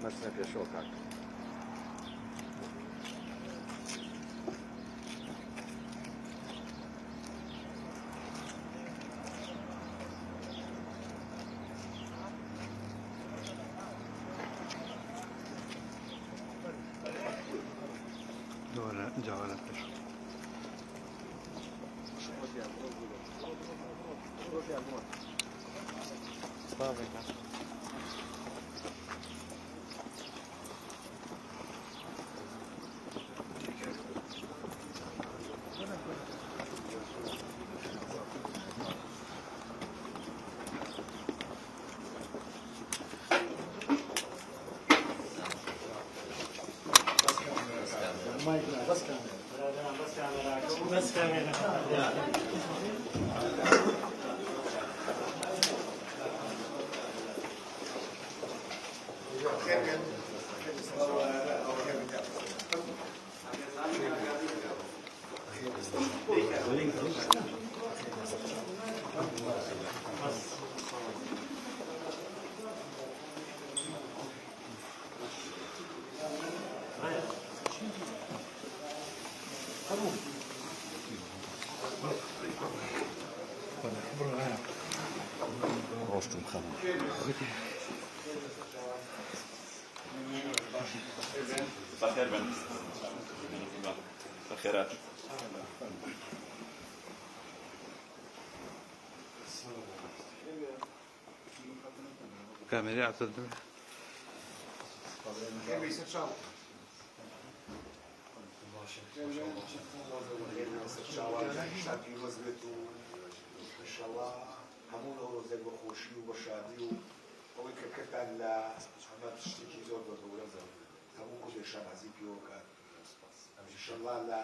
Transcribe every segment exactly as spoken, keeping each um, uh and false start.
Destine pêşo kak. Dore, cawara pêşo. Rostum xanım. Bexêr bin. Bexêr. Kamerayı atladım. Çawa, hemû pîroz bêt û înşallah hemû Newrozek bi xweşî û bi şadî û ئەوەی کە کردتان لە ئەمە تشتێکی زۆر بە گەورە بوو. هەموو کوردێک شانازی پێوە بکات. ئینشەڵڵا لە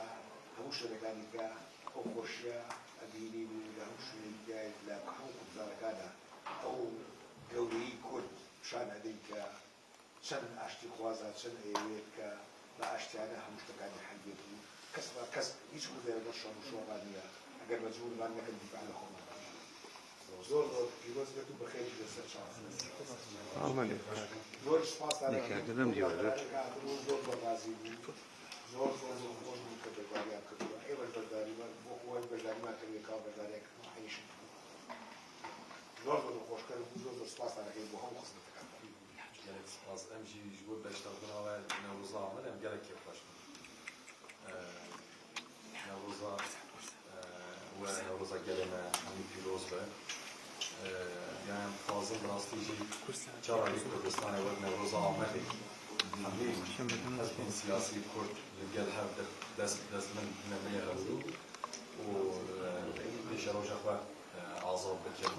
هەموو شوێنەکانی کە ئەو خۆشیە ئەبینین و لە هەموو شوێنێک لە هەموو کوردستانەکانە ئەو گەورەی کورد پیشان ئەدەین کە چەند ئاشتی خوازە، چەند ئەیەوێت کە بە ئاشتیانە هەموو شتەکانی حەل بێت و کەس بە کەس هیچ کوردێک لەگەڵ شەڕ و شۆڕا نییە ئەگەر مەجبوورمان نەکەن دیفاع لە خۆمان بکەین. زۆر زۆر پیرۆز بێت و بەخێری لەسەر چاوەڕێ. ئامادە. زۆر سپاس دەکەم. دیکە گەلم دیوە. زۆر زۆر بەڕازی بوو. زۆر زۆر زۆر خۆش بوو کە بەشداریان کردووە. ئێوەش بەشداریمان بۆ خۆی بەشداریمان کردووە، کاو بەشداریان کردووە، عەیش. زۆر زۆر خۆشکەر بوو، زۆر زۆر سپاستان دەکەین بۆ هەموو خزمەتەکانتان. Gelek spas. Em jî ji bo beşdarbûna we Newroza Amed em gelek kêfxweş bûn. Newroza, e, we Newroza gelê me hemî pîroz be. E, yani em dixwazin bi rastî jî çar alî Kurdistanê wek Newroza Amedê hemî hizbên siyasî Kurd li gel hev de dest bi dest min bine binê hevdû û, e, pêşeroja xwe, e, azad bikin.